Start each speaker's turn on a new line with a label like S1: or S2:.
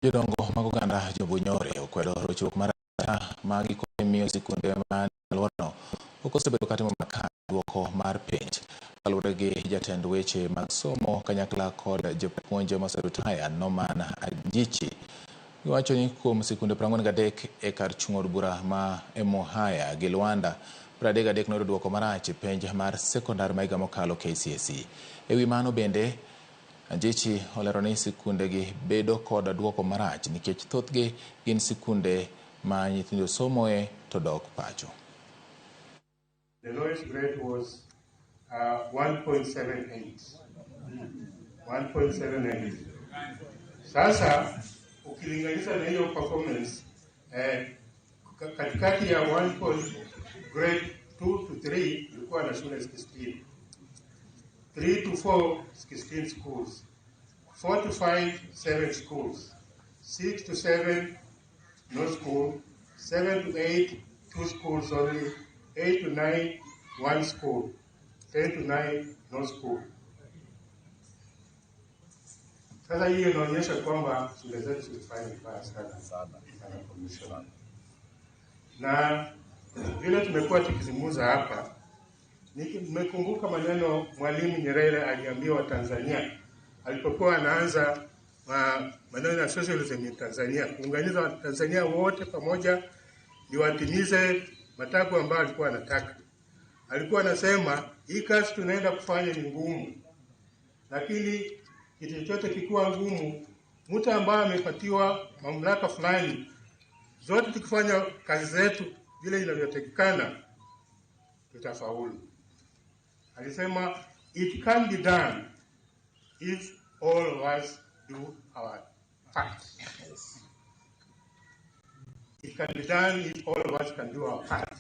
S1: Jodongo mag oganda jo-Bunyore okwedo rochruok mar arita ma gikone miyo sikunde man e alworano ok osebedo katimo makare duoko mar penj. Kaluwore gi jatend weche mag somo kanyakla kod jopuonj moseritaya Norman Anjichi, giwacho ni kuom sikunde 43 e kar chung' od bura ma Emuhaya gi Luanda, 33 noyudo duoko marach e penj mar sekondar ma higa mokalo KCSE. E wi mano bende, Anjichi olero ni sikundegi bedo kod duoko marach nikech thothgi gin sikunde ma nyithindo somoe to dok pacho.
S2: The lowest grade was 1.78. 1.78. Sasa ukilinganisha na hiyo performance katikati ya 1 point grade 2 to 3 ilikuwa na shule 16. 3 to 4 16 schools. 4 to 5 7 schools. 6 to 7 no school. 7 to 8 2 schools only. 8 to 9 1 school. 10 to 9 no school. Sasa hiyo inaonyesha kwamba shule zetu zilifanya vibaya sana sana commission. Na vile tumekuwa tukizungumza hapa, nimekumbuka maneno Mwalimu Nyerere aliambia Watanzania alipokuwa anaanza maneno ya socialism in Tanzania, kuunganisha Watanzania wote pamoja ni watimize matakwa ambayo alikuwa anataka. Alikuwa anasema hii kazi tunaenda kufanya ni ngumu, lakini kitu chochote kikiwa ngumu, mtu ambaye amepatiwa mamlaka fulani, zote tukifanya kazi zetu vile inavyotakikana tutafaulu. Alisema it can be done if all of us do our part. It can be done if all of us can do our part.